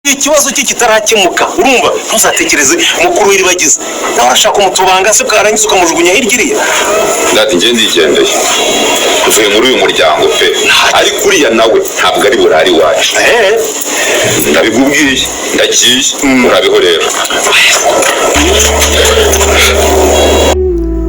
Ikibazo cye kitarakemuka, urumva, ntuzatekereze mukuru w'Iribagiza nawe arashaka umutubanga se, bwarangiza ukamujugunya hirya iriya. Ndati njye ndigendeye, mvuye muri uyu muryango pe, ariko uriya nawe ntabwo ari burare iwacu. Ndabikubwiye, ndagiye, urabeho rero.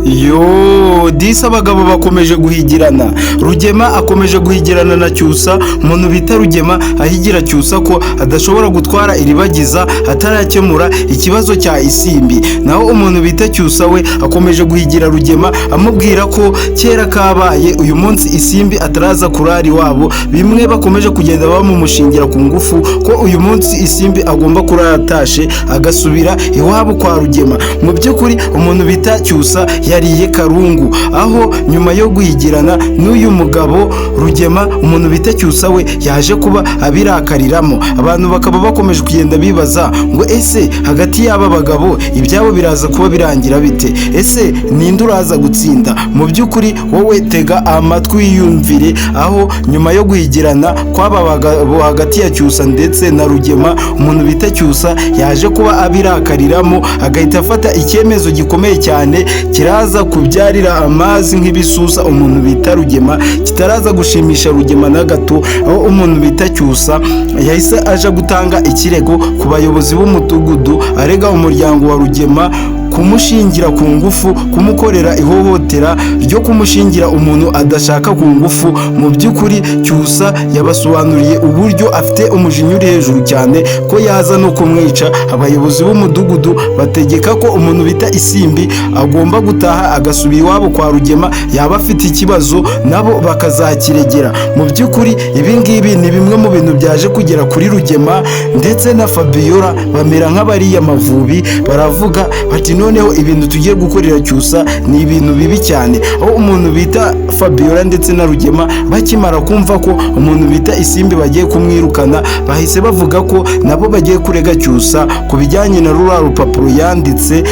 Yo disi, abagabo bakomeje guhigirana. Rugema akomeje guhigirana na Cyusa. Umuntu bita Rugema ahigira Cyusa ko adashobora gutwara Iribagiza atarakemura ikibazo cya Isimbi. Naho umuntu bita Cyusa we akomeje guhigira Rugema, amubwira ko kera kabaye uyu munsi Isimbi ataraza kurara iwabo. Bimwe bakomeje kugenda bamumushingira ku ngufu ko uyu munsi Isimbi agomba kurara atashe, agasubira iwabo kwa Rugema. Mu by'ukuri umuntu bita Cyusa yariye karungu, aho nyuma yo guhigirana n'uyu mugabo Rugema, umuntu bita Cyusa we yaje kuba abirakariramo. Abantu bakaba bakomeje kugenda bibaza ngo: ese hagati y'aba bagabo ibyabo biraza kuba birangira bite? Ese ninde uraza gutsinda? Mu by'ukuri wowe tega amatwi wiyumvire, aho nyuma yo guhigirana kw'aba bagabo hagati ya Cyusa ndetse na Rugema, umuntu bita Cyusa yaje kuba abirakariramo, agahita afata icyemezo gikomeye cyane kiraza kubyarira amazi nk'ibisusa umuntu bita Rugema, kitaraza gushimisha Rugema na gato, aho umuntu bita Cyusa yahise aja gutanga ikirego ku bayobozi b'umudugudu, arega umuryango wa Rugema kumushingira ku ngufu, kumukorera ihohotera ryo kumushingira umuntu adashaka ku ngufu. Mu by'ukuri Cyusa yabasobanuriye uburyo afite umujinya uri hejuru cyane, ko yaza no kumwica. Abayobozi b'umudugudu bategeka ko umuntu bita Isimbi agomba gutaha, agasubira iwabo kwa Rugema, yaba afite ikibazo nabo bakazakiregera. Mu by'ukuri ibi ngibi ni bimwe mu bintu byaje kugera kuri Rugema ndetse na Fabiola, bamera nk'abariya Amavubi, baravuga bati: noneho ibintu tugiye gukorera Cyusa ni ibintu bibi cyane. Aho umuntu bita Fabiola ndetse na Rugema bakimara kumva ko umuntu bita Isimbi bagiye kumwirukana, bahise bavuga ko nabo bagiye kurega Cyusa ku bijyanye na ruriya rupapuro yanditse,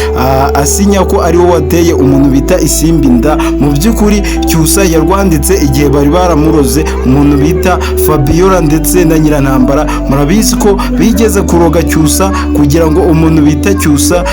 asinya ko ari we wateye umuntu bita Isimbi inda. Mu by'ukuri Cyusa yarwanditse igihe bari baramuroze. Umuntu bita Fabiola ndetse na Nyirantambara, murabizi ko bigeze kuroga Cyusa kugira ngo umuntu bita Cyusa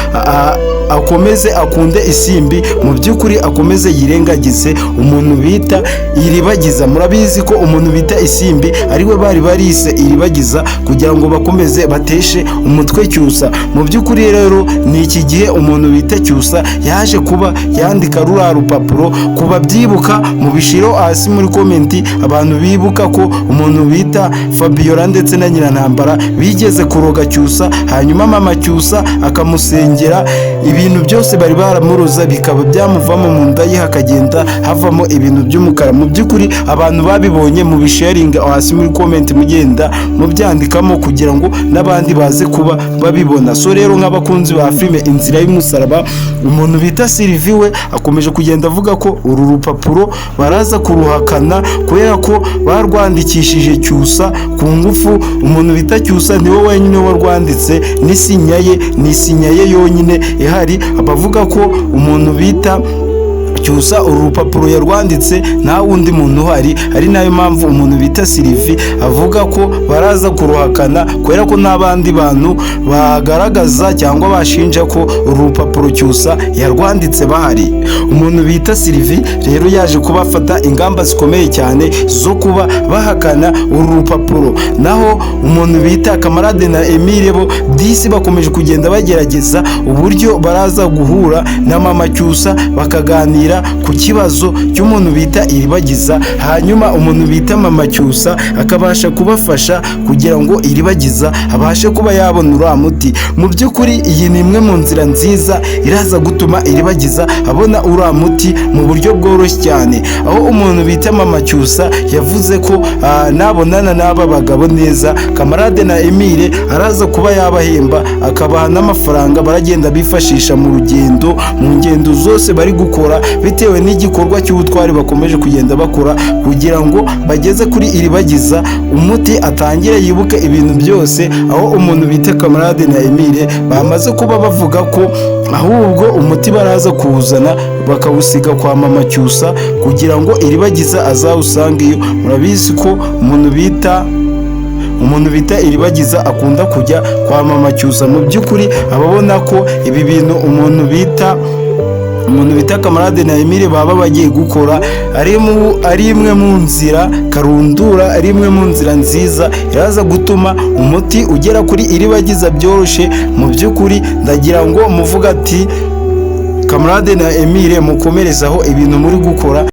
akomeze akunde Isimbi, mu by'ukuri akomeze yirengagize umuntu bita Iribagiza. Murabizi ko umuntu bita Isimbi ariwe bari barise Iribagiza kugira ngo bakomeze bateshe umutwe Cyusa. Mu by'ukuri rero ni iki gihe umuntu bita Cyusa yaje kuba yandika ruriya rupapuro. Ku babyibuka mu bishiro hasi muri comment, abantu bibuka ko umuntu bita Fabiola ndetse na Nyirantambara bigeze kuroga Cyusa, hanyuma mama Cyusa akamusengera, ibintu byose bari baramuroza bikaba byamuvamo, mu nda ye hakagenda havamo ibintu by'umukara. Mu by'ukuri abantu babibonye mu bisharinga hasi muri comment, mugenda mubyandikamo kugira ngo n'abandi baze kuba babibona. So rero nk'abakunzi ba filime Inzira y'Umusaraba, umuntu bita Sylvie we akomeje kugenda avuga ko uru rupapuro baraza kuruhakana kubera ko barwandikishije Cyusa ku ngufu. Umuntu bita Cyusa niwe wenyine warwanditse, n'isinya ye ni isinya ye yonyine ihari. Abavuga ko umuntu bita Cyusa uru rupapuro yarwanditse nta wundi muntu uhari, ari nayo mpamvu umuntu bita Sylvie avuga ko baraza kuruhakana kubera ko nta bandi bantu bagaragaza cyangwa bashinja ko uru rupapuro Cyusa yarwanditse bahari. Umuntu bita Sylvie rero yaje kuba afata ingamba zikomeye cyane zo kuba bahakana uru rupapuro. Naho umuntu bita Kamarade na Emile bo disi bakomeje kugenda bagerageza uburyo baraza guhura na mama Cyusa, bakaganira ku kibazo cy'umuntu bita Iribagiza, hanyuma umuntu bita mama Cyusa akabasha kubafasha kugira ngo Iribagiza abashe kuba yabona uriya muti. Mu by'ukuri iyi ni imwe mu nzira nziza iraza gutuma Iribagiza abona uriya muti mu buryo bworoshye cyane, aho umuntu bita mama Cyusa yavuze ko nabonana n'aba bagabo neza, Kamarade na Emile, araza kuba yabahemba, akabaha n'amafaranga baragenda bifashisha mu rugendo, mu ngendo zose bari gukora, bitewe n'igikorwa cy'ubutwari bakomeje kugenda bakora kugira ngo bageze kuri Iribagiza umuti, atangire yibuke ibintu byose. Aho umuntu bita Kamarade na Emile bamaze kuba bavuga ko ahubwo umuti baraza kuwuzana bakawusiga kwa mama Cyusa kugira ngo Iribagiza azawusange iyo. Murabizi ko umuntu bita umuntu bita Iribagiza akunda kujya kwa mama Cyusa. Mu by'ukuri ababona ko ibi bintu umuntu bita Kamarade na Emile baba bagiye gukora ari imwe mu nzira karundura, ari imwe mu nzira nziza iraza gutuma umuti ugera kuri Iribagiza byoroshye. Mu by'ukuri ndagira ngo muvuga ati: "Kamarade na Emile, mukomerezaho ibintu muri gukora."